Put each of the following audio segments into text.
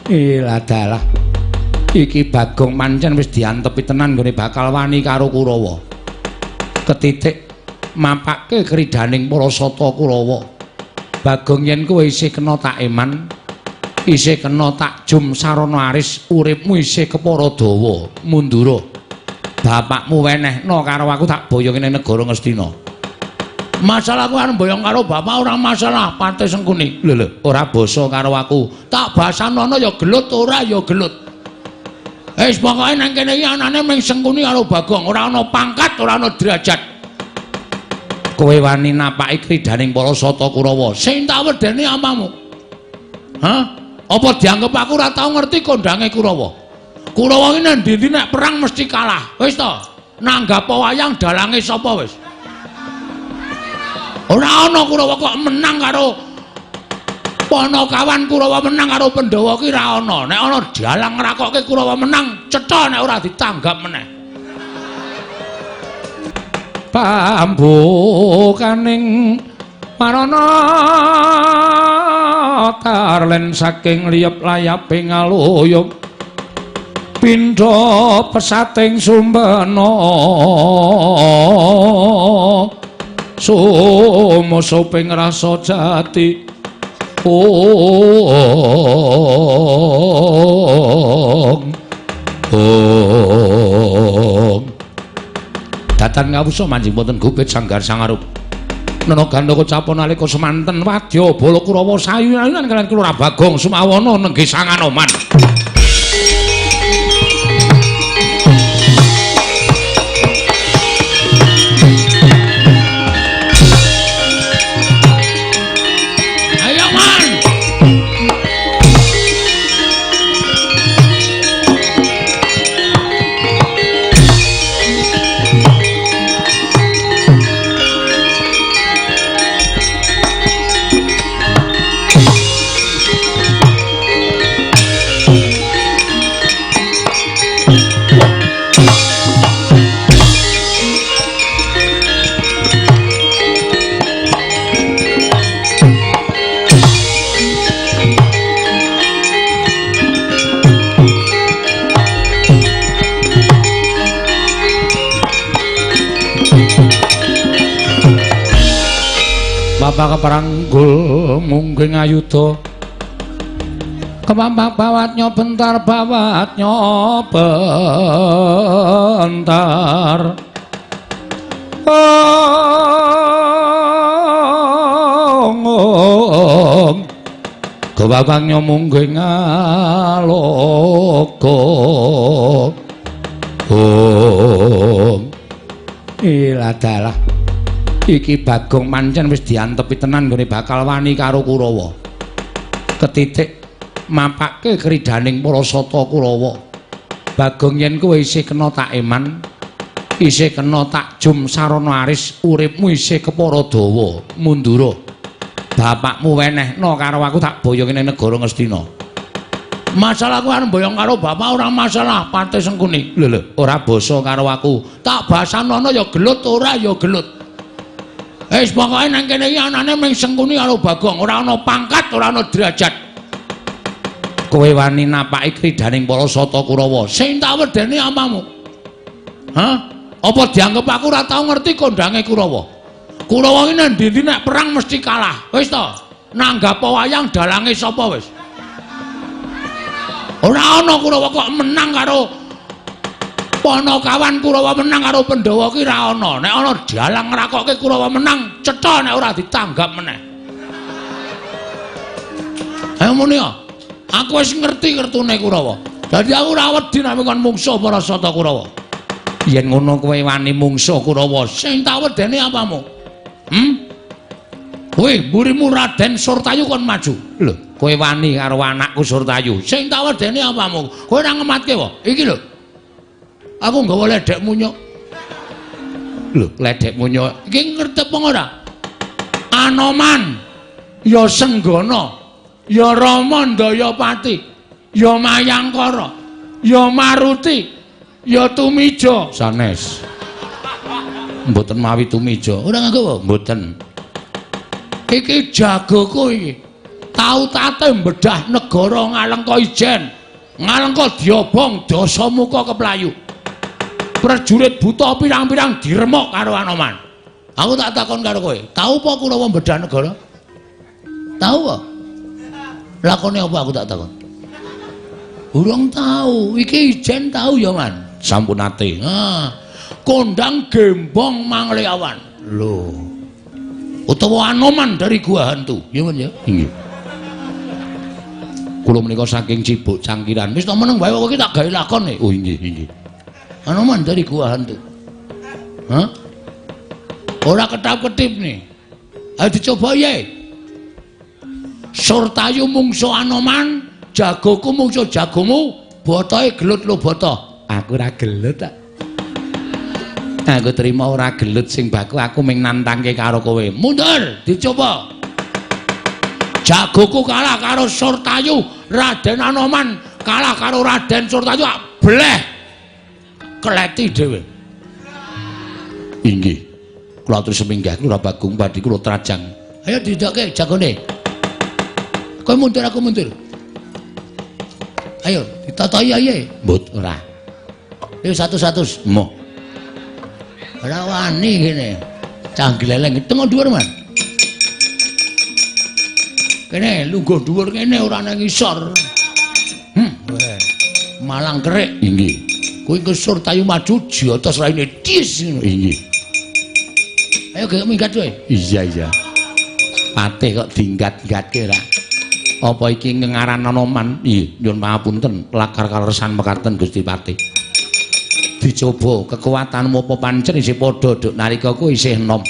Iladalah. Iki Bagong pancen wis diantepi tenan nggone bakal wani karo Kurawa. Ketitik mapake kridaning para sata Kurawa. Bagong yen kowe isih kena tak eman, isih kena tak jum sarana aris, uripmu isih kepara dawa, mundura. Bapakmu wenehno karo aku tak boyong ning negara Ngastina. Masalah aku arep boyong karo bapak ora masalah, Patih Sengkuni. Lho lho, ora basa karo aku. Tak basanono ya gelut ora ya gelut. Wis pokoke nang kene iki anane mung Sengkuni karo Bagong, ora ana pangkat, ora ana derajat. Kowe wani napaki kridaning para sata Kurawa. Sing tak wedeni apamu? Hah? Apa dianggep aku ora tau ngerti kondange Kurawa? Kurawa iki nang ndi-ndi nek perang mesti kalah. Wis to, nanggap wayang dalange sapa wis? Ora ana Kurawa kok menang karo Panakawan, Kurawa menang karo Pandhawa ki ora ana. Nek ana dalang ngrakokke Kurawa menang, cetha nek ora ditanggap meneh. Pambukaning marana tarlen saking liyep layaping aluyup pindha pesating sumbena sumusuping rasa jati. Ong ong datan ngawusa manjing wonten gubit sanggar sangarup nana gandaka capon nalika semanten wadya bala Kurawa sayunan kaliyan Kelurahan Bagong Sumawana nenggih Sanganoman. Ayo man. Bapak keparanggul mungging ayuda kemampak bawatnya bentar bawatnya bentar. Ong ong kebabangnya mungging aloka. Ong iladalah iki Bagong pancen wis diantepi tenan nggone bakal wani karo Kurawa. Ketitik mapake kridaning para sata Kurawa. Bagong yen kowe isih kena tak eman, isih kena tak jum sarana aris, uripmu isih kepara dawa, mundura. Bapakmu wenehno karo aku tak boyong ning negara Ngastina. Masalah aku arep boyong karo bapak ora masalah, Patih Sengkuni. Lho lho, ora basa karo aku. Tak basanono ya gelut ora ya gelut. Wis pokoke nang kene iki anane mung Sengkuni karo Bagong, ora ana pangkat, ora ana derajat. Kowe wani napaki kridaning para sata Kurawa. Sing tak wedeni apamu? Hah? Apa dianggep aku ora tau ngerti kondange Kurawa? Kurawa iki nang ndi-ndi nek perang mesti kalah. Wis to, nanggap wayang dalange sapa wis? Ora ana Kurawa kok menang karo Panakawan, Kurawa menang karo Pandhawa ki ora ana. Nek ana dalang ngrakokke Kurawa menang, cetha nek ora ditanggap meneh. Ayo muni ya. Aku wis ngerti kertune Kurawa. Dadi aku ora wedi nek kon mungsuh para sata Kurawa. Yen ngono kowe wani mungsuh Kurawa, sing tak wedeni apamu? Hmm? Kowe mburimu Raden Surtayu kon maju. Lho, kowe wani karo anakku Surtayu. Sing tak wedeni apamu? Kowe ora ngematke wae. Iki lho. Aku nggawa ledek munyuk. Lho, ledek munyuk. Iki ngerti apa ora? Anoman, ya Senggana, ya Rama Ndayapati, ya Mayangkara, ya Maruti, ya Tumija. Sanes. Mboten mawi Tumija. Ora nganggo apa? Mboten. Iki jagoku iki. Tau tate mbedah negara Ngalengka ijen. Ngalengka diobong Dasamuka keplayu. Prajurit buta pirang-pirang diremok karo Anoman. Aku tak takon karo kowe, tau apa Kurawa mbedah negara? Tau apa? Lakone apa aku tak takon? Urung tau, iki ijen tau ya, Man. Sampun nate. Ah, kondang gembong Mangleawan. Lho. Utawa Anoman dari Gua Hantu, ya Man ya? Inggih. Kula menika saking Cibuk Cangkiran. Wis to meneng wae kok iki tak gawe lakon e. Oh inggih, inggih. Anoman dari Gua Hantu. Hah? Ora ketap-ketip nih. Ayo dicoba ye. Surtayu mungsu Anoman, jagoku mungsu jagomu, botohe gelut lo boto. Aku ora gelut tak. Aku terima ora gelut sing baku, aku ming nantangke karo kowe. Mundur, dicoba. Jagoku kalah karo Surtayu, Raden Anoman kalah karo Raden Surtayu, bleh. Kleti dhewe. Inggih. Kula atur seminggah kula Bagong badhe kula trajang. Ayo didokke jagone. Kowe mundur aku mundur. Ayo ditatahi ae. Mbut ora. Ayo 100. Moh. Ora wani kene. Cah gleleng tengok dhuwur, Man. Kene lungguh dhuwur kene ora nang ngisor. Malang kerik. Inggih. Kuwi Surtayu maju jotos raine dis ngono. Inggih. Ayo gek minggat kowe. Iya iya. Patih kok dinggat-gatke ra. Apa iki ngengaran Anoman? Iya, nyuwun pangapunten, lakar kaleresan mekaten Gusti Patih. Dicoba kekuatanmu apa pancen isih padha duk nalika kowe isih enom.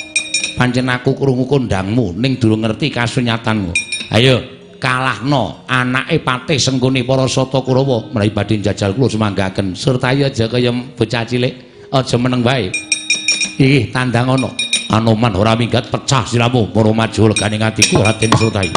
Pancen aku krungu kondangmu ning durung ngerti kasunyatanmu. Ayo kalahno anake Patih Sengkuni para Sata Kurawa menawi badhe njajal kula sumanggaken. Surtayu aja kaya bocah cilik, aja meneng wae. Iki tandang ana. Anoman ora minggat pecah siramu para maju legane atiku Raden Surtayu.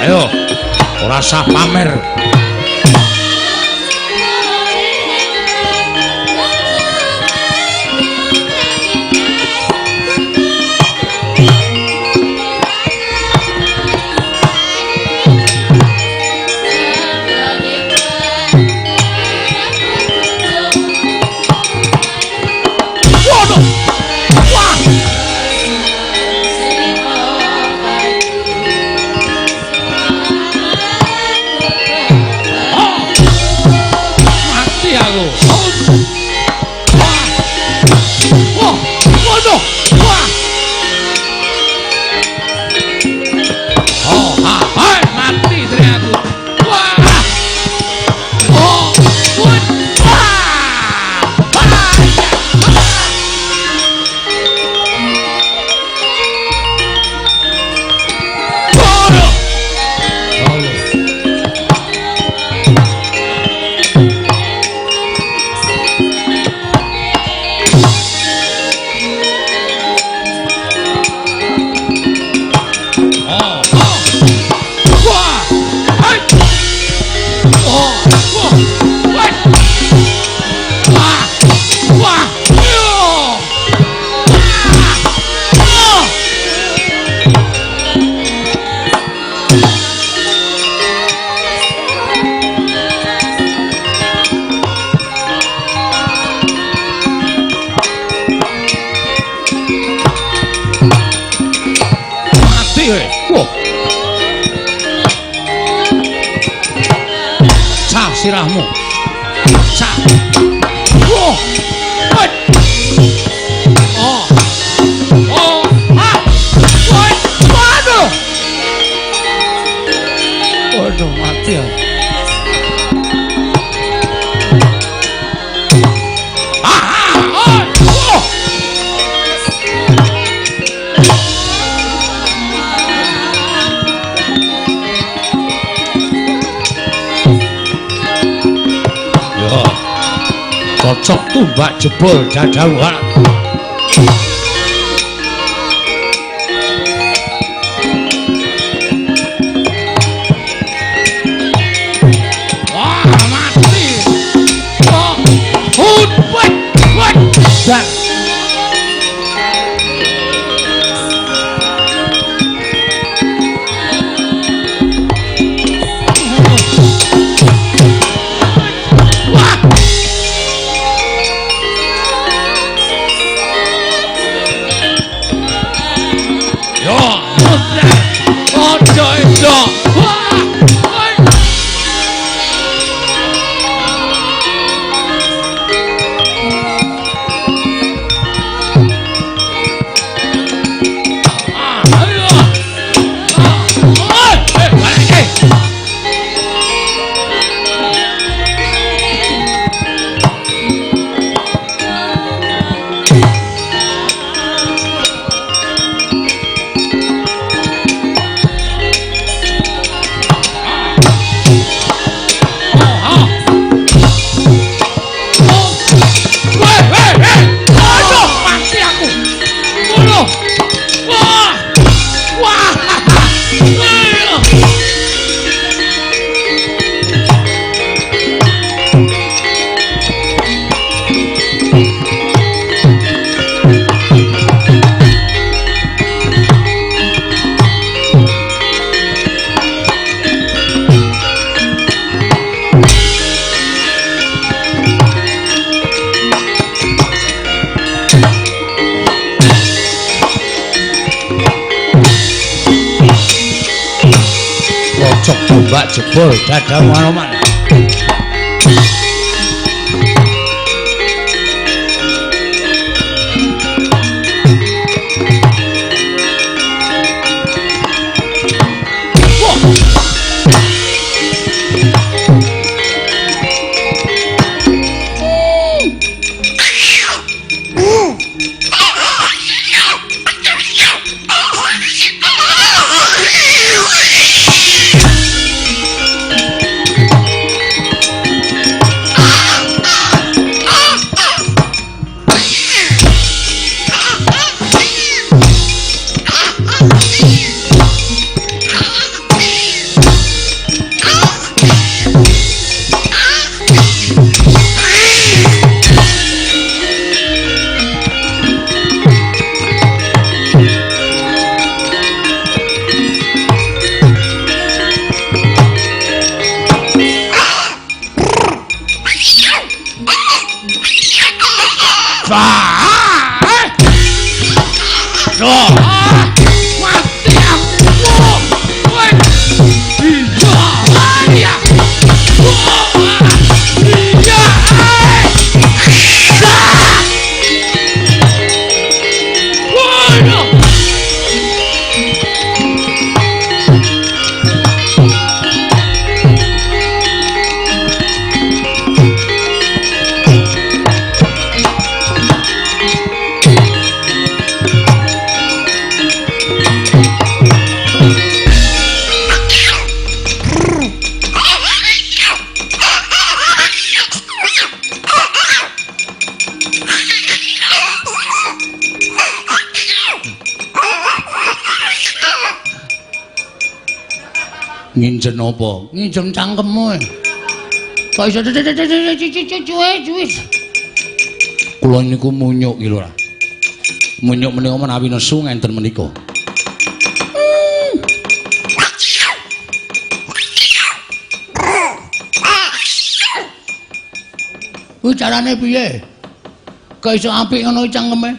Ayo, ora sah pamer. Waduh. Wah. Sirahmu. Cah. Wah. Ya. Cocok tumbak jebol dadawan. Wah, mati. Oh, hut, wet, wet. Dan. Tombak jebol dadamu Anoman. Nginjen apa? Nginjem cangkemmu. Kok iso cuwe-cuwe. Kula niku munyuk iki lho, Ra. Munyuk menika menawi nesu ngenten menika. Kuwi carane piye? Kok iso apik ngono cangkeme?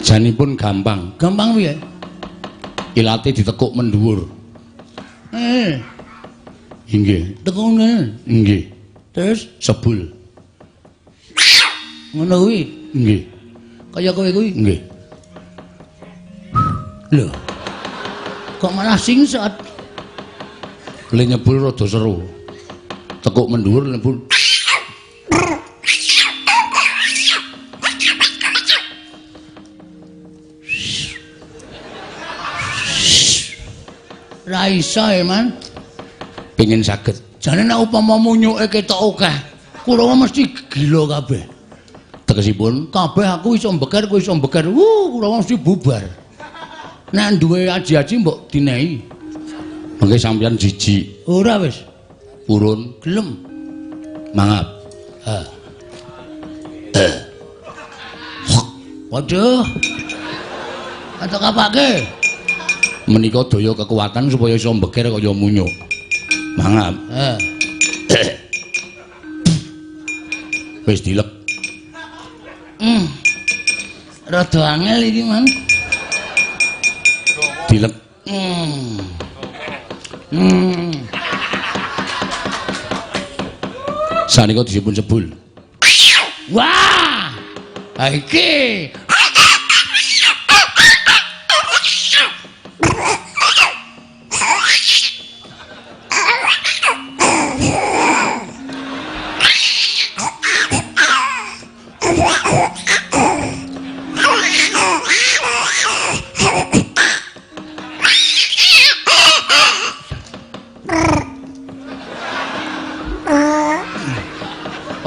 Janipun gampang. Gampang piye? Ilate ditekuk mendhuwur. Inggih. Tekuk ngene. Nggih. Terus sebul. Ngono kuwi. Nggih. Kaya kowe kuwi. Nggih. Lho. Kok malah singsot? Le nyebul rada seru. Tekuk mendhuwur nyebul. Ra iso, Man. Pengin saged. Jane nek upama munyuke ketok akeh, Kurawa mesti gila kabeh. Tegesipun kabeh aku iso mbeker, kowe iso mbeker. Kurawa mesti bubar. Nek duwe aji-aji mbok dinehi. Mengke sampeyan jijik. Ora wis. Purun gelem. Mangap. Ha. Waduh. Atok apake? Menika daya kekuatan supaya iso mbeker kaya munyuk. Mangap. Ha. Wis dilek. Rada angel iki, Man. Dilek. Sanika disipun sebul. Wah! Ha iki.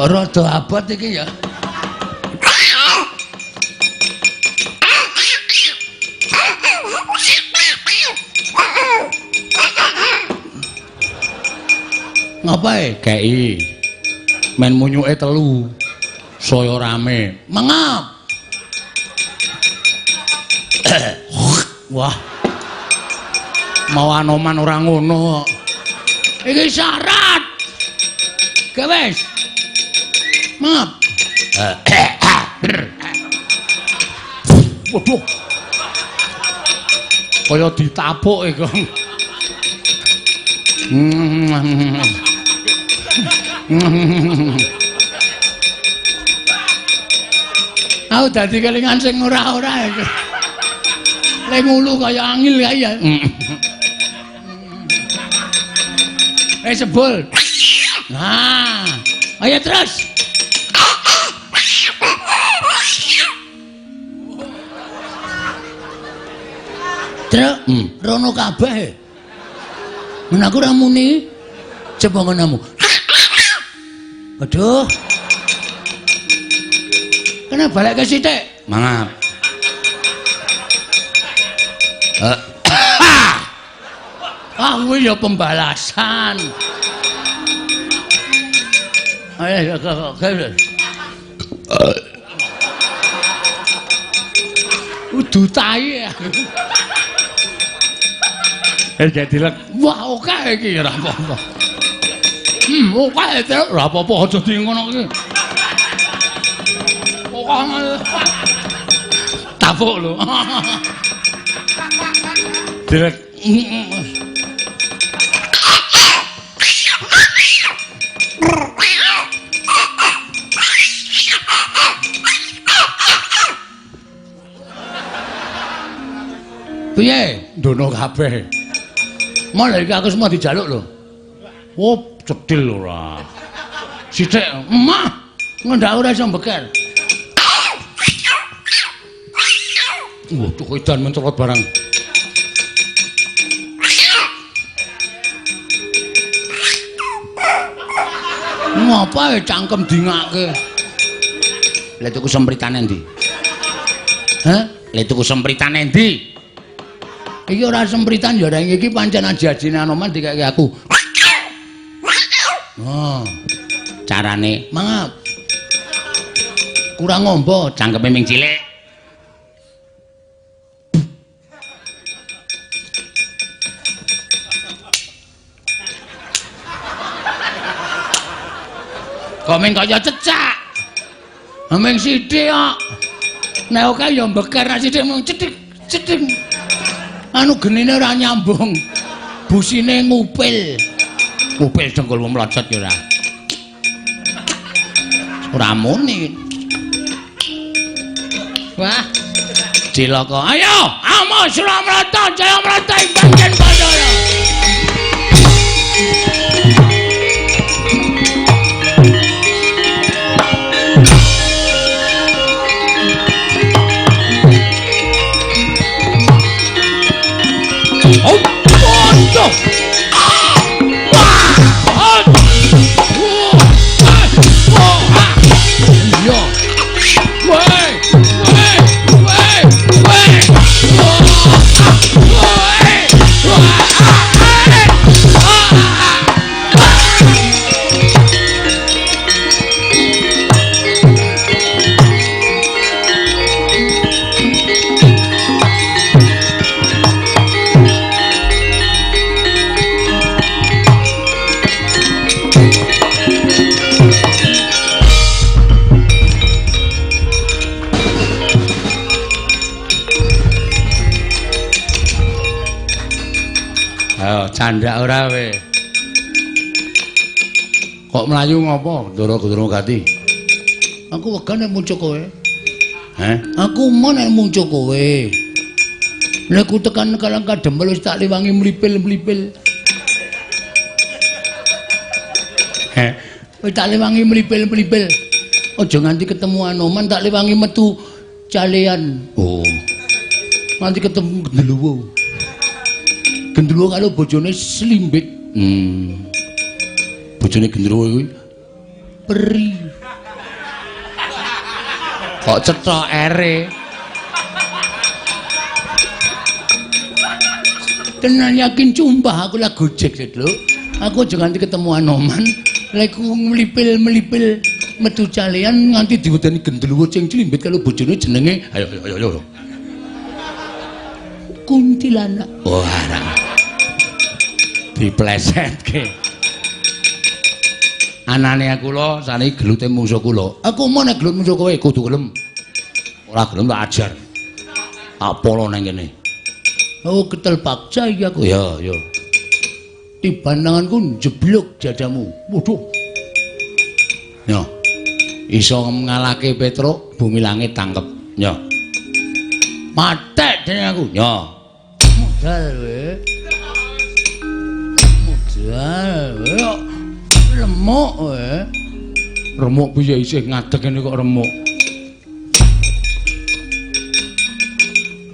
Rada abot iki ya. Ngapae? Kei. Men munyuke telu. Saya rame. Mengap. Wah. Mau Anoman ora ngono. Iki syarat. Ge wis. Mengap. Waduh. Kaya ditapuk iku. Aku dadi kelingan sing ora-ora iki. Le ngulu kaya angil kae ya. Sebul. Nah, ayo terus. Truk, rono kabeh. Men aku ora muni. Coba ngonomu. Aduh. Kena balik ke sithik. Mangap. Ah, kuwi ya pembalasan. Ayo, udu tai. Dilek. Wah, oke iki ora apa-apa. Oke, ora apa-apa aja di ngono iki. Oke. Tapuk lho. Dilek. Piye? Ndono kabeh. Malah iki aku semua dijaluk lho. Oh, cedhil ora. Sithik, emah. Ngendak ora iso mbeker. Waduh, edan mencolot barang. Ngapa cangkem dingake? Lha tuku sempritane endi? Hah? Lha tuku sempritane endi? Iki ora sempritan ya ora, iki pancen aji-ajine Anoman dikeke aku. Oh. Carane mangap. Kurang ngombo, cangkeme ming cilik. Kok ming kaya cecak. Ming sithik kok. Nek akeh ya mbeker, nek sithik mung cethik cethik. Anu genine ora nyambung. Busine ngupil. Ngupil dengkulmu mlocot ya ora. Ora muni. Wah. Cilaka. Ayo, amo Suramrata, Jayamrata ing pancen Pandaya. Candak ora we. Kok mlayu ngopo, Ndara Gendra Gati? Aku wegah nek muncul kowe. Heh? Aku mau nek muncul kowe. Nek ku tekan Karang Kadempel wis tak liwangi mlipil-mlipil. Heh? Wis tak liwangi mlipil-mlipil. Aja nganti ketemu Anoman tak liwangi metu calean. Oh. Nganti ketemu Genderuwo. Genderuwo karo bojone Slimbit. Bojone Genderuwo kuwi peri. Kok cetha ere? Tenan yakin sumpah aku lah gojek lho. Aku aja nganti ketemu Anoman, lek ku mlipil-mlipil metu calean nganti diwedeni Genderuwo sing Slimbit karo bojone jenenge ayo ayo ayo. Kuntilanak. Oh, arang. Diplesetke. Anane kula saniki gelute mungsuh kula. Aku mau nek gelut mungsuh kowe kudu gelem. Ora gelem tak ajar. Tak polo nang kene. Oh, ketel paksa iki aku. Ya, ya. Tiban tanganku njeblug dadamu. Waduh. Yo. Iso ngalahke Petruk, bumi langit tangkep. Yo. Matek dene aku. Yo. Modal kowe. Modal kowe. Remuk kowe. Remuk piye isih ngadeg kene kok remuk.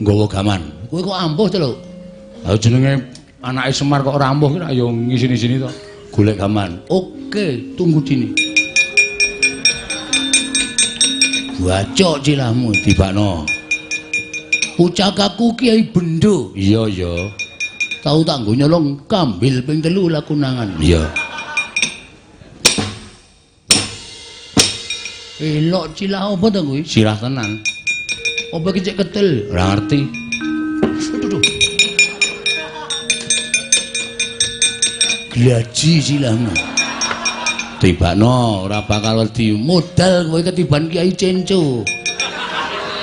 Nggawa gaman. Kowe kok ampuh to lho? Lah jenenge anake Semar kok ora ampuh ki ya ngisini-sini to. Golek gaman. Oke, tunggu sini. Bacok cilahmu tibakno. Pucakaku Kiai Bendo. Iya, iya. Tau tak nggo nyolong kambil ping 3 lakunangan. Iya. Elok cilah apa to kuwi? Silah tenan. Apa iki cek ketel? Ora ngerti. Aduh. Glaji silahmu. Tibakno ora bakal wedi. Modal kowe ketiban Kiai Cenco.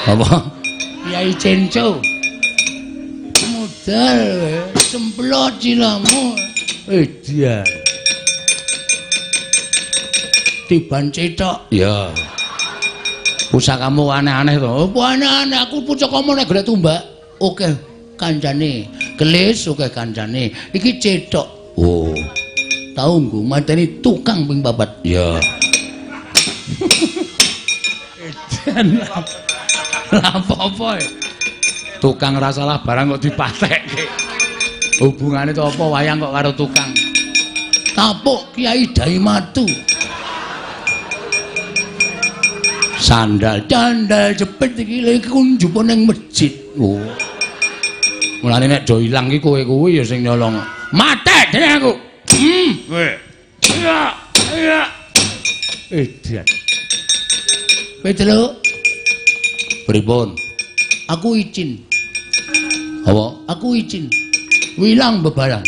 Apa? Kiai Cenco. Modal kowe semplot silahmu. Edian. Tiban cetok. Iya. Pusakamu aneh-aneh to. Apa aneh-aneh? Aku pusakamu nek golek tumbak. Oke kancane. Kelis oke kancane. Iki cetok. Oh. Tau nggo mateni tukang ping 4. Iya. Edan. Lah apa-apa e? Tukang ra salah barang kok dipatekke. Hubungane to apa wayang kok karo tukang? Tapuk Kiai Daimatu. Sandal candal jepit iki lha iku njupuk ning masjid. Oh. Mulane nek do ilang iki kowe kuwi ya sing nyolong. Matek dene aku. Kowe. Iya, iya. Edan. Petruk. Pripun? Aku izin. Apa? Aku izin. Wilang bebarang.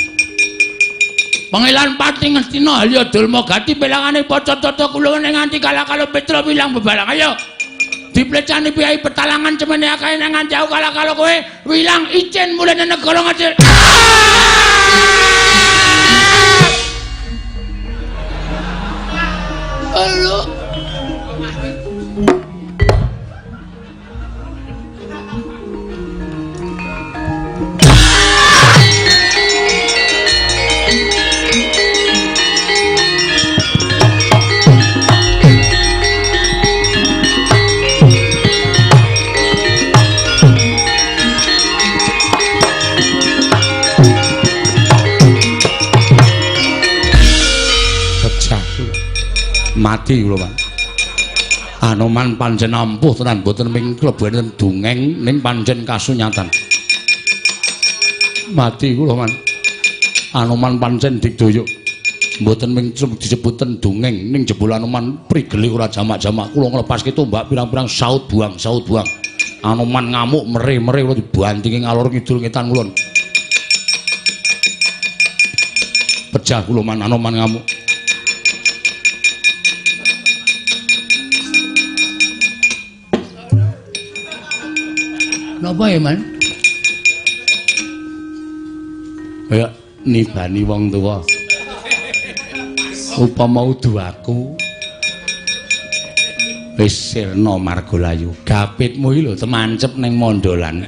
Pangelan Pati Ngastina Halya Dulma Gati pelangane paca tata kula nganti kalah-kalah Petruk wilang bebarang. Ayo. Diplecani piyai petalangan cemene akeh nang nganti aku kalah-kalah kowe wilang izin mulih nang negara Ngastina. Halo. Mati kula, Pak. Anoman pancen ampuh tenan, mboten ming klebu enten dongeng ning pancen kasunyatan. Mati kula, Man. Anoman pancen digdaya. Mboten ming disebuten dongeng ning jebul Anoman prigele ora jamak-jamak. Kula nglepaske tombak pirang-pirang saut buang, saut buang. Anoman ngamuk mere-mere kula dibantingi ngalor ngidul ngetan kulon. Pejah kula, Man, Anoman ngamuk. Napa ya, Man? Kaya nibani wong tuwa. Upama udu aku wis sirna margalayu. Gapitmu iki lho temancep ning mondolan.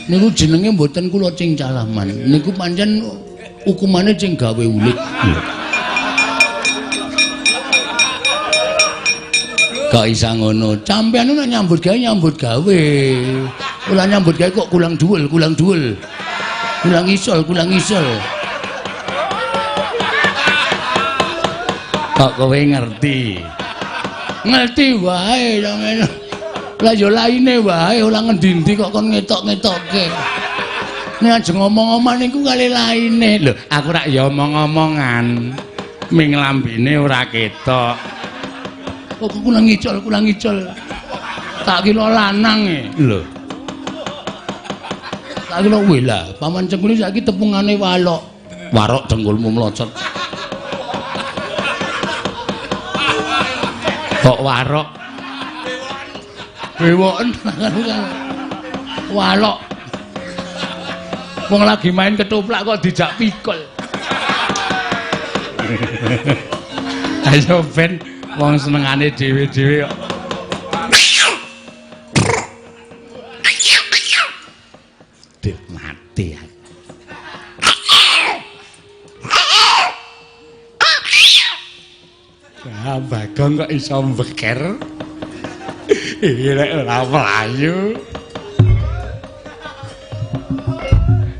Niku jenenge mboten kula cingcalah, Man. Niku pancen hukumane sing gawe ulit. Kok isa ngono? Sampeyan nek nyambut gawe nyambut gawe. Ora nyambut gawe kok kulang dhuwul, kulang dhuwul. Kulang isol, kulang isol. Kok kowe ngerti? Ngerti wae sampeyan. Lah ya laine wae ora ngendi-endi kok kon ngetok-ngetokke. Nek ajeng ngomong-omong niku kali laine. Lho, aku rak ya omong-omongan. Ming lambene ora ketok. Kok kulang ngicol, kulang ngicol. Tak kira lanang e. Lho. Tak kira weh lah, paman Cengkuli saiki tepungane walok. Warok dengkulmu mlocot. Kok warok? Bewoken walok. Wong lagi main ketoprak kok dijak pikul. Ayo ben wong senengane dhewe-dhewe kok. Duh, mati aku. Ya, Bagong kok iso mbeker. Iki rek ora mlayu.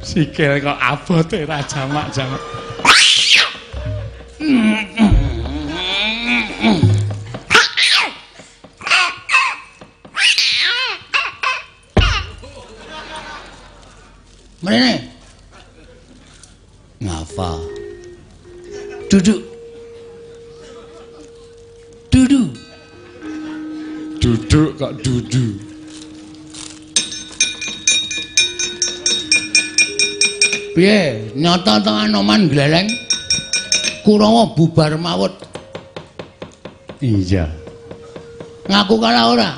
Sikil kok abote ra jamak-jamak. Mrene. Ngapa? Duduk. Duduk. Duduk kok dudu. Piye? Nyata ta Anoman gleleng? Kurawa bubar mawut. Iya. Ngaku kalah ora?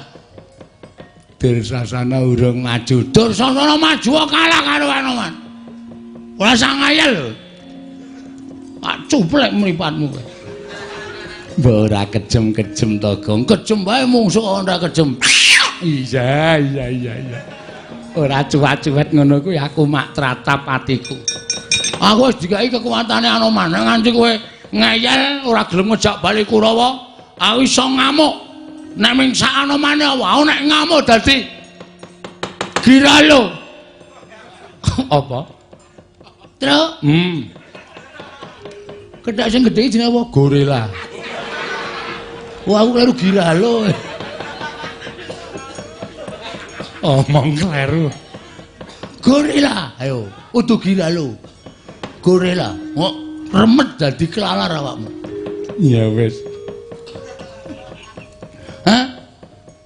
Dursasana urung maju. Dursasana maju kalah karo Anoman. Ora sang ngayal lho. Tak cuplek mripatmu kowe. Mbok ora kejem-kejem to, Gong. Kejem wae mungsuh ora kejem. Iya, iya, iya, iya. Ora cuwat-cuwet ngono kuwi aku mak tratap atiku. Aku wis dikai kekuatane Anoman nganti kowe ngeyel ora gelem ngejak bali Kurawa, aku iso ngamuk. Nek ming sak Anomane apa? Aku nek ngamuk dadi giralo. Apa? Truk. Kethek sing gedhe jenenge apa? Gorila. Wah, aku kleru giralo. Omong kleru. Gorila, ayo, udu giralo. Gorila, kok remet dadi kelalar awakmu. Ya wis. Hah?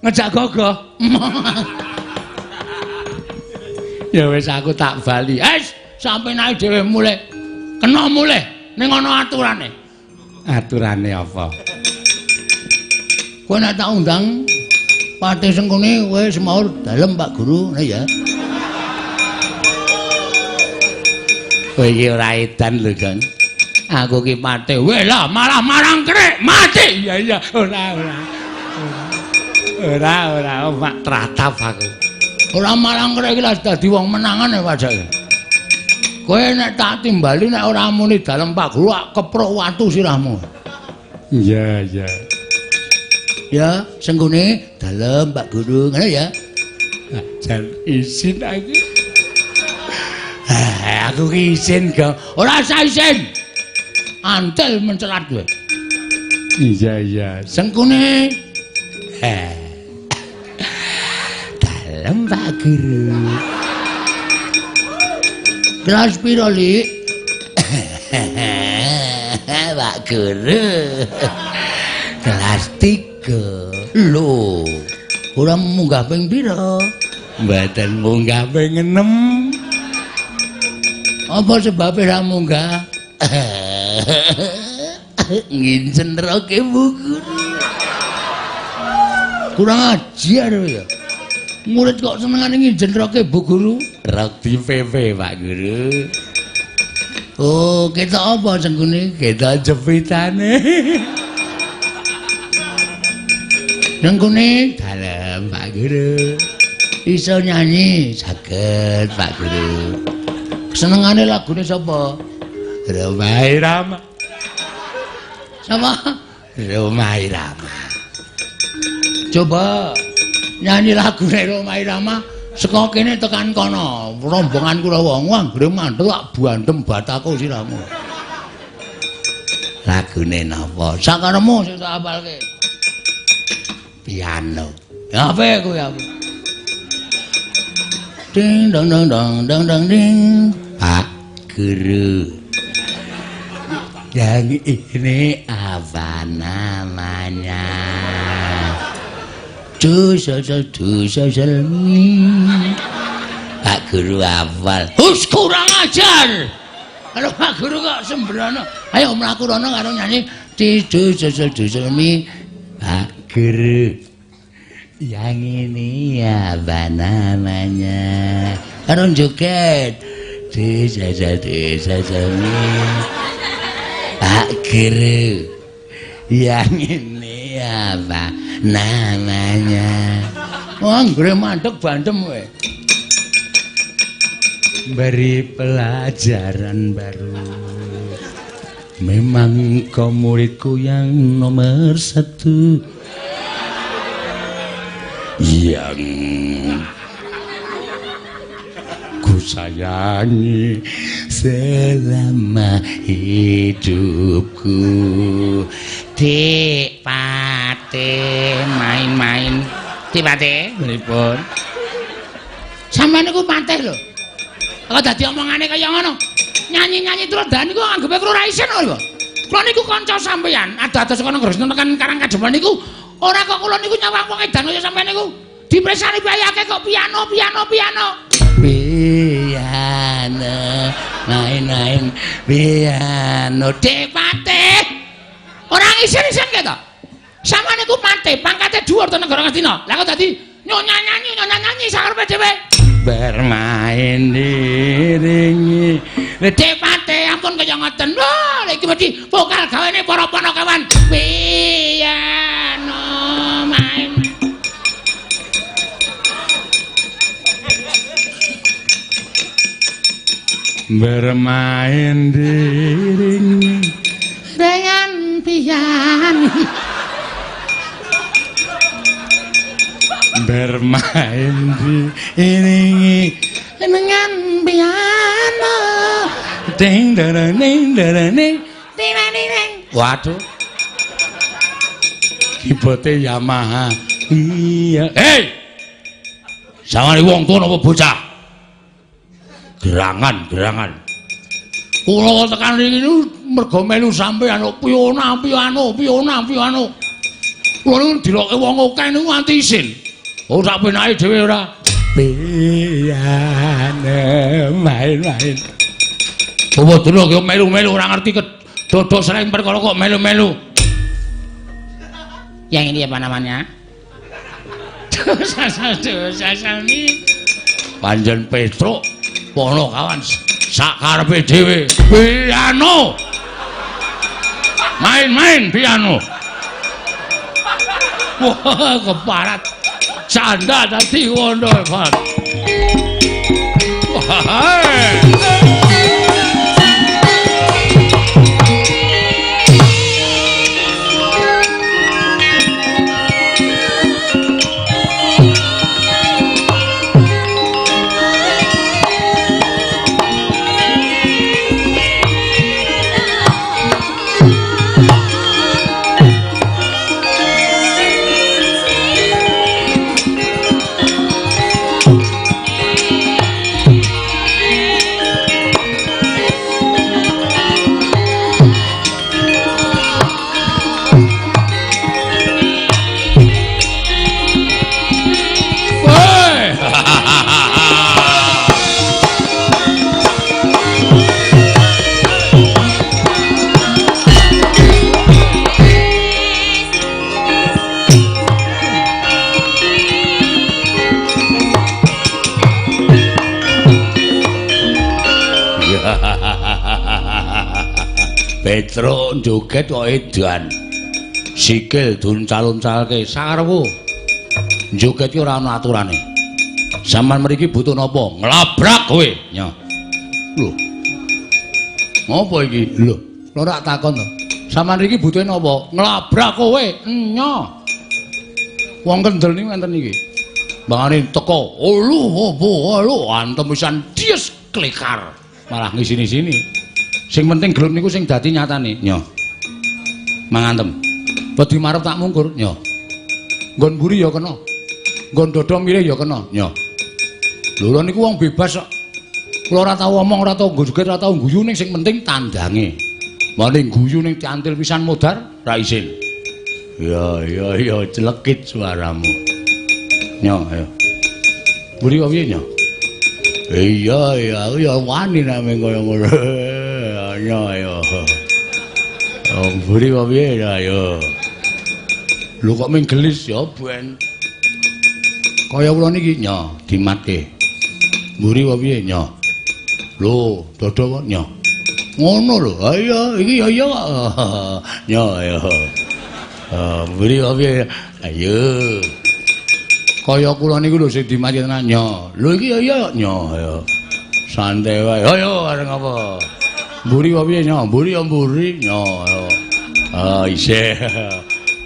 Ngejak gogoh. Ya wis aku tak bali. Es, sampe naik dhewe mulih. Kena mulih ning ana aturane. Aturane apa? Kowe nek tak undang Patih Sengkuni kowe semaur dalem Pak Guru, nah ya. Kowe iki ora edan lho, Gon. Aku ki patih. Weh lah, malah marang krek, mati. Iya iya, ora ora. Ora ora mak tratap aku. Ora marang krek iki lah dadi wong menangan ya pajake. Kowe nek tak timbali nek ora muni dalem Pak Guru keprok watu sirahmu. Iya iya. Ya, Sengkuni dalem Pak Guru, ngono ya. Jan izin aku. Aku ki izin, Gong. Ora usah izin. Antel mencelat kowe. Iya iya. Sengkune. Dalem Pak Guru. Kelas piro, Lik? Pak Guru. Kelas 3. Lho, ora munggah ping pira? Mboten munggah ping 6. Apa sebabe ra munggah? Ngincen roke Bu Guru. Kurang ajar ya. Murid kok senengane ngincen roke Bu Guru? Rok di PP Pak Guru. Oh, ketok apa senggune? Ketok jepitane. Nenggune dalem Pak Guru. Iso nyanyi saged Pak Guru. Senengane lagune sapa? Rhoma Irama. Sapa? Rhoma Irama. Coba nyanyi lagune Rhoma Irama saka kene tekan kono. Rombongan Kurawa anggere mandek tak bandem batako siramu. Lagune napa? Sakaremu sing tak apalke. Piano. Ya apa kuwi aku? Ding dong dong dong dong dong ding. Pak Guru. Yang ini apa namanya? Du sol du sol mi. Pak Guru hafal. Hus kurang ajar. Kalau Pak Guru kok sembrono. Ayo mlaku rono karo nyanyi di du sol du sol mi. Pak Guru. Yang ini apa namanya? Karo joget. Du sol mi. Pak Guru. Yang ini apa namanya? Wah, anggere mandek bandem kowe. Beri pelajaran baru. Memang kau muridku yang nomor 1. Yang ku sayangi selama hidupku. Dik Pate main-main. Dik Pate pripun? Sampeyan niku patih lho. Kok dadi omongane kaya ngono? Nyanyi-nyanyi terus dan niku anggepe kula ora isin lho. Kula niku kanca sampeyan, ado-ado saka Negara tekan Karang Kademangan niku ora kok kula niku nyawang wong edan kaya sampeyan niku. Dipresani bayake kok piano piano piano. Piano main-main piano. Dik Pate. Ora ngisin-isin keto. Sampeyan niku pate, pangkate dhuwur to negara Ngastina. Lah kok dadi nyonya nyanyi sakarepe dhewe. Bermain diringi. Dik Pate ampun kaya ngoten. Wah, iki mesti vokal gawene para panakawan. Piano main. Bermain diringi dengan piano. Bermain diiringi dengan piano. Ding dang ding dang ding ding ding. Waduh. Keyboarde Yamaha. Iya. Hei. Sawangane wong tuwa napa bocah? Gerangan-gerangan. Kula tekan riki niku mergo melu sampeyan piano piano piano piano. Kula niku diloke wong akeh niku nganti isin. Oh sak penake dhewe ora. Piano main-main. Bawa dulu kok melu-melu ora ngerti dodok sering perkara kok melu-melu. Yang ini apa namanya? Dosa-dosa sami. Panjen Petruk pono kawan sak karepe dhewe. Piano. Main-main piano. Wah, keparat. Canda dadi wono, Pak. Wah. Petruk joget kok edan. Sikil duncal-uncalke sarwu. Joget ki ora ana aturane. Sampeyan mriki butuh napa? Nglabrak kowe. Nyo. Lho. Ngopo iki? Lho, ora takon to. Sampeyan mriki butuhe napa? Nglabrak kowe. Nyo. Wong kendel niku enten iki. Bangane teko, "Olu, opo, olu," antem pisan dies klekar. Malah ngisini-sini. Sing penting gelem niku sing dadi nyatane. Nyo. Mangantem. Wedi marep tak mungkur. Nyo. Nggon mburi ya kena. Nggon dada mirih ya kena. Nyo. Lho niku wong bebas kok. Kula ora tau omong, ora tau joget, ora tau guyu ning sing penting tandange. Mane guyu ning diantil pisan modar ra isin. Ya ya ya celekit suaramu. Nyo, ayo. Mburi kok piye, Nyo? Iya iya aku ya wani nek kaya ngono. Nyo ayo. Oh, mburi kok piye ya ayo. Lho kok ming gelis ya ben. Kaya kula niki nyo dimatke. Mburi kok piye nyo? Lho, dada kok nyo. Ngono lho. Ha iya, iki ya iya kok. Nyo ayo. Mburi kok piye? Ayo. Kaya kula niku lho sing dimatke tenan nyo. Lho iki ya iya nyo ayo. Santai wae. Ayo areng apa? Mburi kok piye nyo? Mburi ya mburi nyo ayo. Ah isih.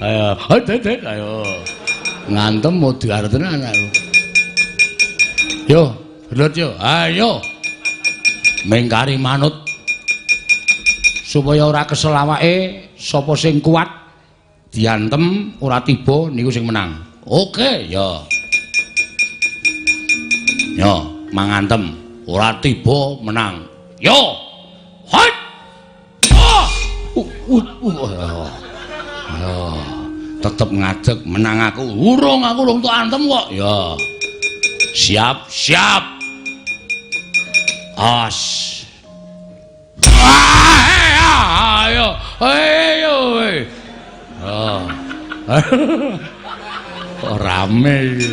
Ayo, hot ayo. Ngantem modar tenan aku. Yo, gelut yo. Ayo. Mengkari manut. Supaya ora kesel awake, sapa sing kuat diantem ora tiba niku sing menang. Oke, yo. Yo, mangantem ora tiba menang. Yo. Hot. Oh. Ayo, tetep ngadeg menang aku. Urung aku urung tok antem kok. Ya. Siap, siap. As. Ayo, ayo. Oh. Kok rame iki.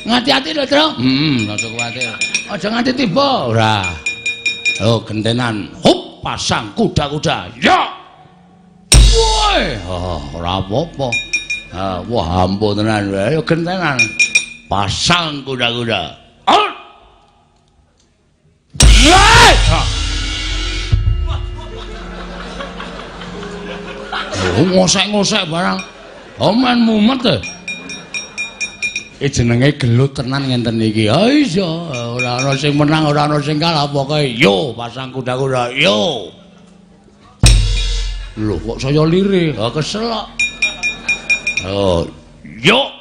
Ngati-ati lho, Tru. Heeh, aja kuwatir. Aja nganti tiba. Ora. Oh, gentenan. Hup. Pasang kuda-kuda. Ya. Woi, oh, ora apa-apa. Ah, wah ampun tenan. Ayo gentenan. Pasang kuda-kuda. Out. Oh, ngosek-ngosek barang. Oman mumet e. Iki jenenge gelut tenan ngenten iki. Ha iya, ora ana sing menang, ora ana sing kalah, pokoke yo pasang kuda-kuda, yo. Lho kok saya lirih, ha kesel kok. Oh, yo.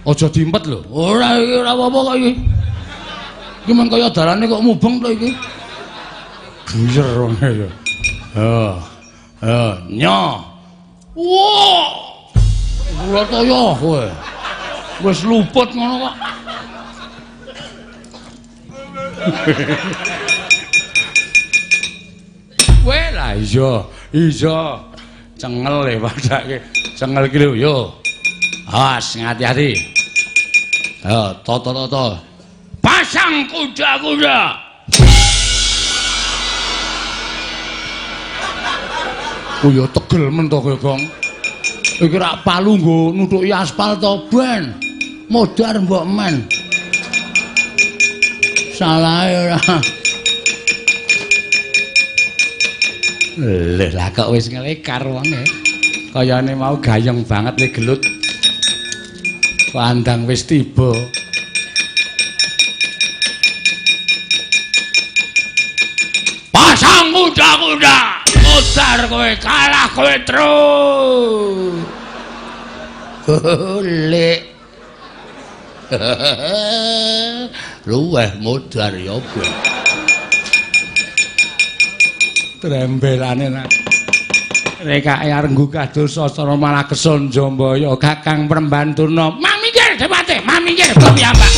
Aja diempet lho. Ora iki ora apa-apa kok iki. Iki men kaya dalane kok mubeng to iki. Buyer wong ya. Ha. Ha, nyo. Wah. Kula toyo kowe. Wis luput ngono kok. Kowe lah iya, iya. Cengel e padake. Cengel iki lho yo. Awas ngati-ati. Ayo toto-toto. Pasang kuda-kuda. Oh ya tegel men to kowe, Gong. Iki rak palu nggo nuthuki aspal to, ben. Modar mbok men. Salah ora. Lha lah kok wis ngelekar wonge. Kayane mau gayeng banget le gelut. Pandang wis tiba. Pasang kuda-kuda. Modar kowe kalah kowe terus. Lek. Luweh modar ya ben. Trembelane nak. Rekake arep nggugah dosa sasana malah kesel njambaya Kakang Prembantuna. Mang minggir Dewate, mang minggir kok piyambak.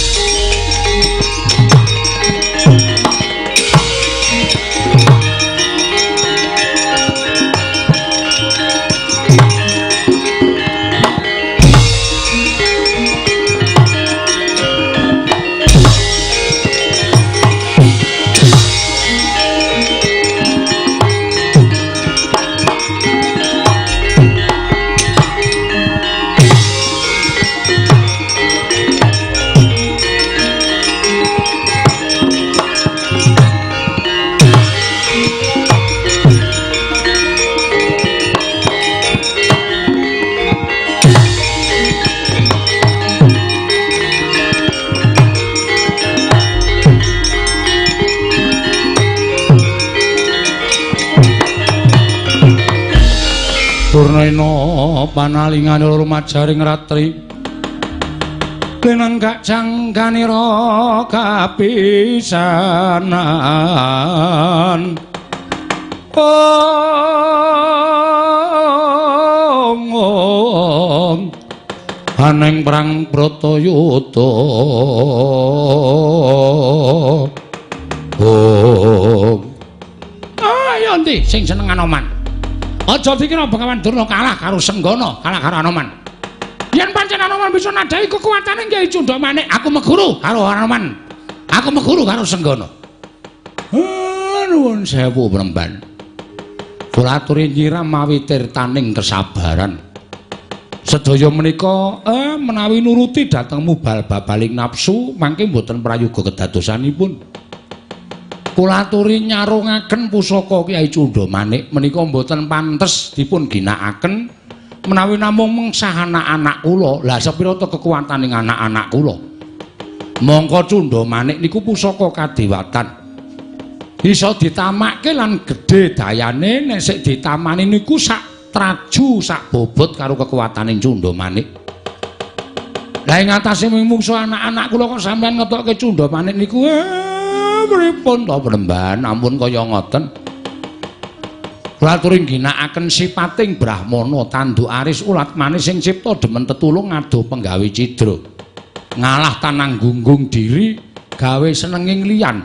Durnaina panalingane rumajaring ratri lenenggak jangganira kapisanan. Ong aneng perang Bratayuda. Ong ayo ndi sing seneng Anoman. Aja dikira Begawan Durna kalah karo Senggana, kalah karo Anoman. Yen pancen Anoman bisa nadhahi kekuatane Kyai Cundha Manik, aku meguru karo Anoman. Aku meguru karo Senggana. Nuwun sewu Premban. Kula aturi nyiram mawi tirtaning kesabaran. Sedaya menika menawi nuruti dhateng mubal babaling nafsu mangke mboten prayoga kedadosanipun. Kula aturi nyarungaken pusaka Kyai Cundha Manik menika mboten pantes dipun ginakaken menawi namung mengsah anak-anak kula. Lah sepira ta kekuwataning anak-anak kula? Mongko Cundha Manik niku pusaka kadewatan. Iso ditamakke lan gedhe dayane nek sik ditamani niku sak traju sak bobot karo kekuwataning Cundha Manik. Lah ing atase mungsuh anak-anak kula kok sampeyan ngetokke Cundha Manik niku pripun to Premban, ampun kaya ngoten. Kula aturi ngginakaken sipating brahmana tanduk aris ulat manis sing cipta demen tetulung ado penggawe cidra. Ngalah tanang gunggung diri gawe senenging liyan.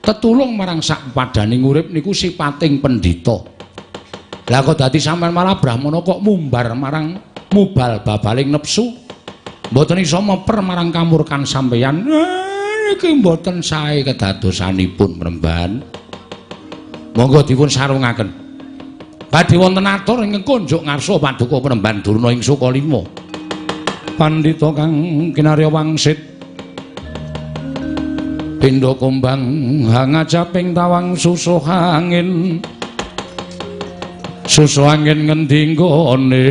Tetulung marang sak padaning urip niku sipating pendhita. Lah kok dadi sampean malah brahmana kok mumbar marang mubal babaling nepsu. Mboten iso meper marang kamurkan sampeyan. Iki mboten sae kedadosanipun Premban. Monggo dipun sarungaken. Badhe wonten atur ingkang kunjuk ngarsa paduka Premban Durna ing Sukalima. Pandhita kang kinarya wangsit pindha kumbang hangajaping tawang susuh angin. Susuh angin ngendi nggone?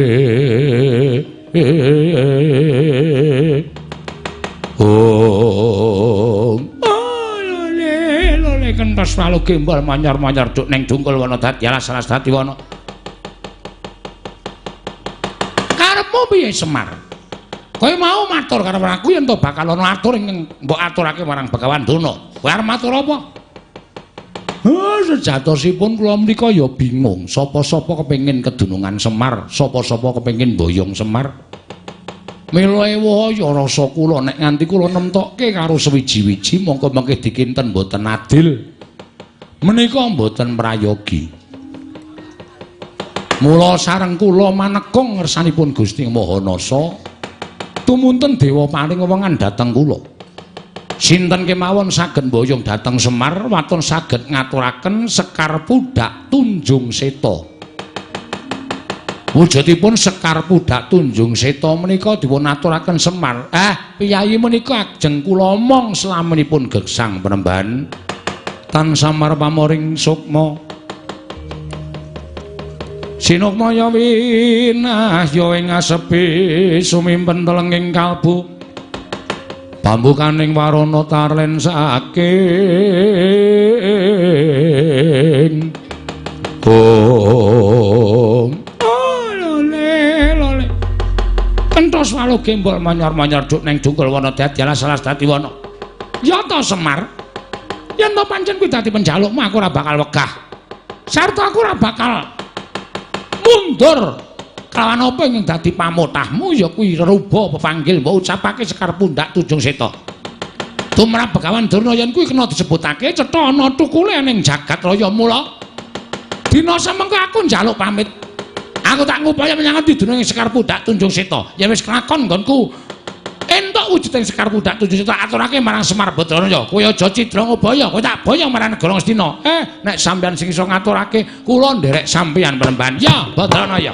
Oh, lole lole kentos walu gembol manyor-manyor duk neng dungkul wana dadi alas alas dadi wana. Karepmu piye Semar? Kowe mau matur karo aku yen to bakal ana atur ingkang mbok aturake marang Begawan Durna. Kowe arep matur apa? Sejatosipun kula menika ya bingung. Sapa-sapa kepengin kedunungan Semar, sapa-sapa kepengin boyong Semar. Mila ewaya rasa kula nek nganti kula nemtokke karo sewiji-wiji mongko mengke dikinten mboten adil. Menika mboten prayogi. Mula sareng kula manekung ngersanipun Gusti Maha Nasa tumunten dewa paring wewengan dhateng kula. Sinten kemawon saged mboyong dhateng Semar waton saged ngaturaken Sekar Pudhak Tunjung Seta. Wujudipun Sekar Pudhak Tunjung Seta menika dipun aturaken Semar. Piyayi menika ajeng kula omong slaminipun gegsang Premban. Tan samar pamoring sukma. Sinukmaya winahya ing asepi sumimpen telenging kalbu. Pambukaning warana tarlen saking. Om Kentos walu gembol manyor-manyor duk neng dungkul wana dadi alas alas dadi wana. Ya ta Semar. Yen to pancen kuwi dadi penjalukmu aku ora bakal wegah. Sarta aku ora bakal mundur. Kelawan apa ing dadi pamotahmu ya kuwi reruba pepanggil mbok ucapake Sekar Pundhak Tunjung Seta. Tumrap Begawan Durna yen kuwi kena disebutake cetha ana tukule ning jagat raya mula. Dina semengko aku njaluk pamit. Aku tak ngupaya menyang ngendi dununge Sekar Pundhak Tunjung Seta. Yen wis kelakon nggonku entuk wujuding Sekar Pundhak Tunjung Seta aturake marang Semar Badranaya. Kowe aja cidra ngobaya, kowe tak boyong marang negara Ngastina. Nek sampeyan sing iso ngaturake, kula nderek sampeyan Premban. Ya, Badranaya.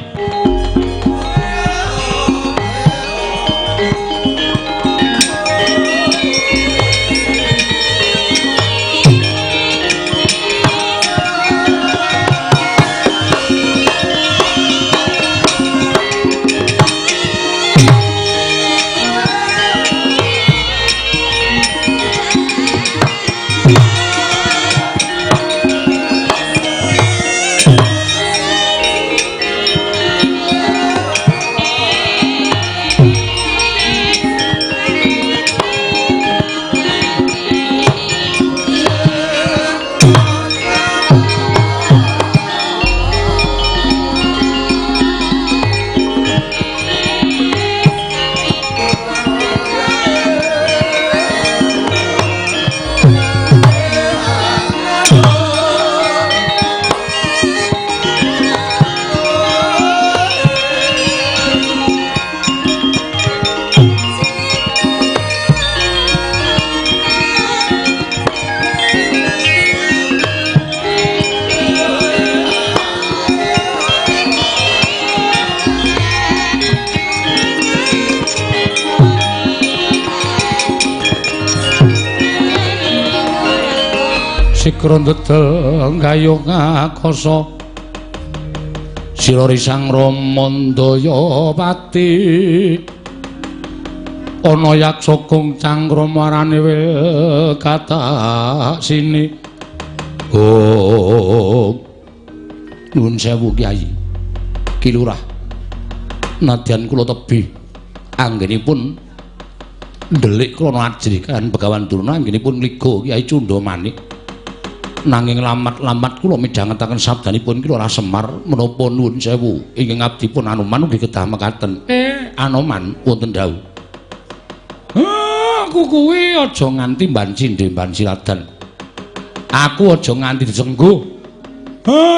Sigra ndedel gayung akasa sira risang Rama Ndayapati ana yaksa kung cangkrama arane wil katak sini. Oh, nuwun sewu Kyai Ki Lurah, nadyan kula tebih anggenipun ndelik krana ajrih kan Begawan Durna anggenipun ngliga Kyai Cundha Manik. Nanging lamat-lamat kula midhangetaken sabdanipun Ki Lurah Semar menapa nuwun sewu ingkang abdipun Anoman ugi kedah mekaten. Anoman wonten dawuh. Aku kuwi aja nganti mbanci ndemban siladan. Aku aja nganti disengguh.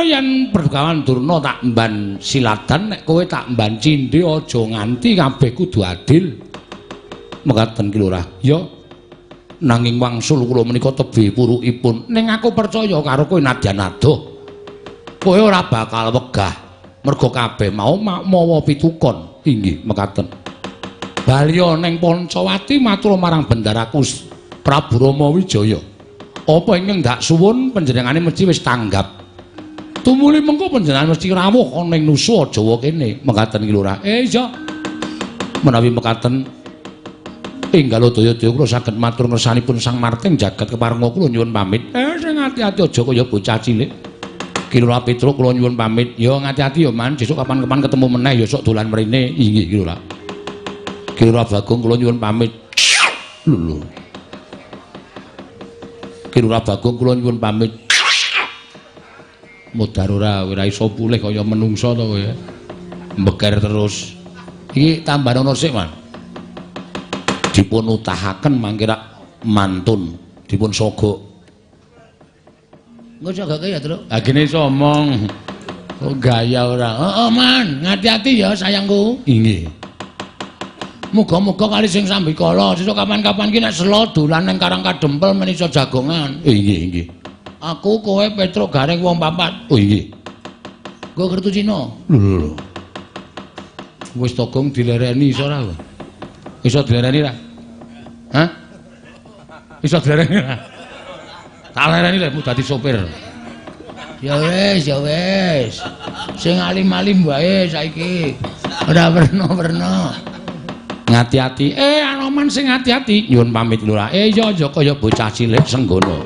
Yen Begawan Durna tak mban siladan, nek kowe tak mban cindhe aja nganti kabeh kudu adil. Mekaten Ki Lurah. Ya. Nanging wangsul kula menika tebih purukipun. Ning aku percaya karo kowe nadyan adoh. Kowe ora bakal wegah mergo kabeh mau mawa pitukon. Inggih mekaten. Balya ning Pancawati matur marang Bendaraku Prabu Rama Wijaya. Apa ingkang ndak suwun panjenengane mesti wis tanggap. Tumuli mengko panjenengan mesti rawuh ana ing Nusa Jawa kene. Mekaten Ki Lurah. Iya. Menawi mekaten enggal daya-daya kula saged matur ngersanipun Sang Marting jagat keparenga kula nyuwun pamit. Sing ati-ati aja kaya bocah cilik. Ki Lurah Petruk kula nyuwun pamit. Ya ngati-ati ya Man, sesuk kapan-kapan ketemu meneh ya sok dolan mrene. Inggih Ki Lurah. Ki Lurah Bagong kula nyuwun pamit. Lho. Ki Lurah Bagong kula nyuwun pamit. Modar ora iso pulih kaya menungsa to kowe. Mbeker terus. Iki tambahana sik, Man. Dipun utahaken mangke rak mantun, dipun sogok. Engko sogake ya, Truk. Ha gene iso omong. Kok gaya ora. Heeh, Man, ngati-ati ya sayangku. Inggih. Muga-muga kali sing sambikala sesuk kapan-kapan ki nek selo dolan ning Karang Kadempel men iso jagongan. Inggih, inggih. Aku kowe Petruk Gareng wong papat. Oh inggih. Nggo kertu Cina. Lho lho. Wis togong dilereni iso ora? Iso dilereni ra? Hah? Iso dilereni ra? Tak lereni lek dadi sopir. Ya wis, ya wis. Sing alim-alim wae saiki. Ora werna-werna. Ngati-ati. Anoman sing ati-ati. Nyuwun pamit Lurah. Iya aja kaya bocah cilik senggono.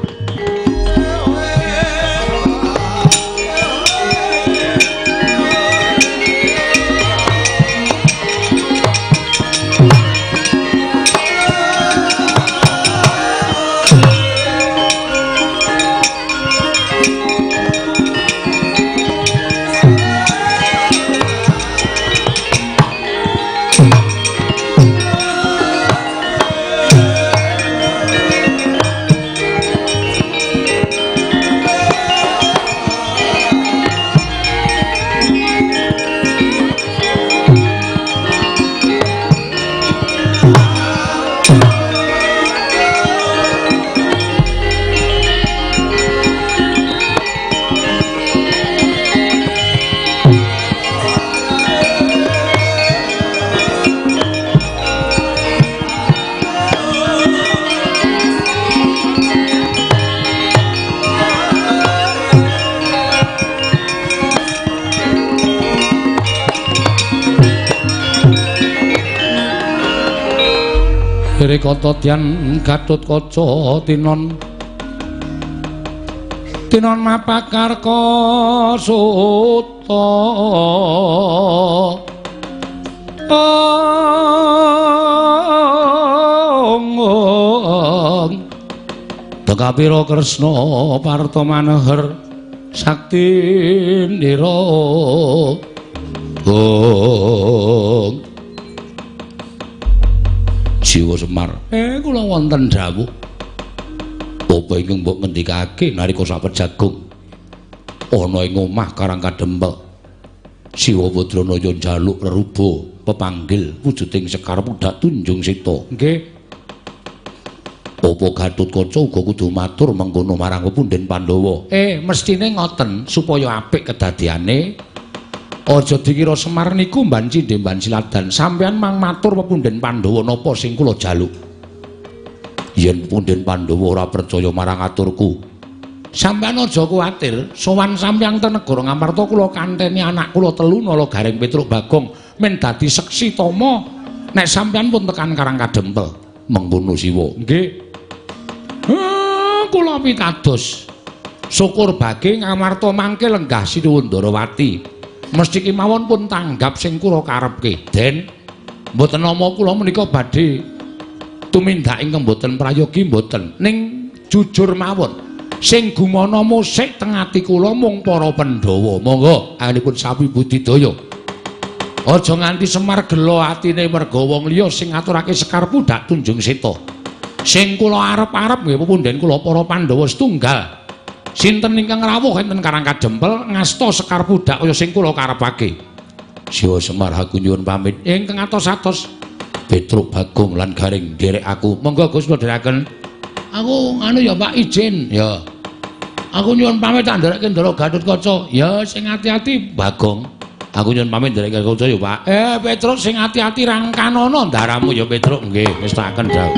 Kata Dian Gatotkaca tinon tinon mapakarka suta ong Tekapira Kresna Parta Maneher sakti nira ong Jiwa Semar. Kula wonten dawuh. Apa ingkang mbok ngendikake nalika sapet jagung ana ing omah Karang Kadempel. Siwa Badranaya njaluk reruba pepanggil wujuding sekar pundhak tunjung sita. Nggih. Apa Gatotkaca uga kudu matur mengkono marang pepundhen Pandhawa? Mestine ngoten supaya apik kedadiane. Aja dikira Semar niku mbanci ndemban siladan. Sampeyan mang matur pepundhen Pandhawa napa sing kula jaluk. Yen pepundhen Pandhawa ora percaya marang aturku, Sampeyan aja kuwatir, sowan sampeyan ten negara Ngamarta kula kanteni anak kula telu Nala Gareng Petruk Bagong men dadi seksi tama nek sampeyan pun tekan Karang Kadempel. Mengkono Siwa. Nggih. Kula pitados. Syukur bage Ngamarta mangke lenggah Sinuwun Ndarawati. Mesti kemawon pun tanggap sing kula karepke. Den, mboten nama kula menika badhe tumindak ingkang mboten prayogi mboten. Ning jujur mawon, sing gumana musik teng ati kula mung para Pandhawa. Monggo anggenipun sami budidaya. Aja nganti Semar gelo atine merga wong liya sing ngaturake Sekar Pudhak Tunjung Seta. Sing kula arep-arep nggih pepundhen kula para Pandhawa setunggal. Sinten ingkang rawuh enten Karang Kadempel ngasta Sekar Pudhak kaya sing kula karepake. Siwa Semar aku nyuwun pamit. Ingkang atos-atos Petruk Bagong lan Gareng nderek aku. Monggo Gus kula dherekaken. Aku anu ya Pak izin. Ya. Aku nyuwun pamit tak nderekke Ndara Gatotkaca. Ya sing ati-ati Bagong. Aku nyuwun pamit nderekke Kaca ya Pak. Petruk sing ati-ati rangkanono ndaramu ya Petruk. Nggih, wis tak kendhang.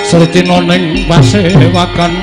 Sretina ning pasewakan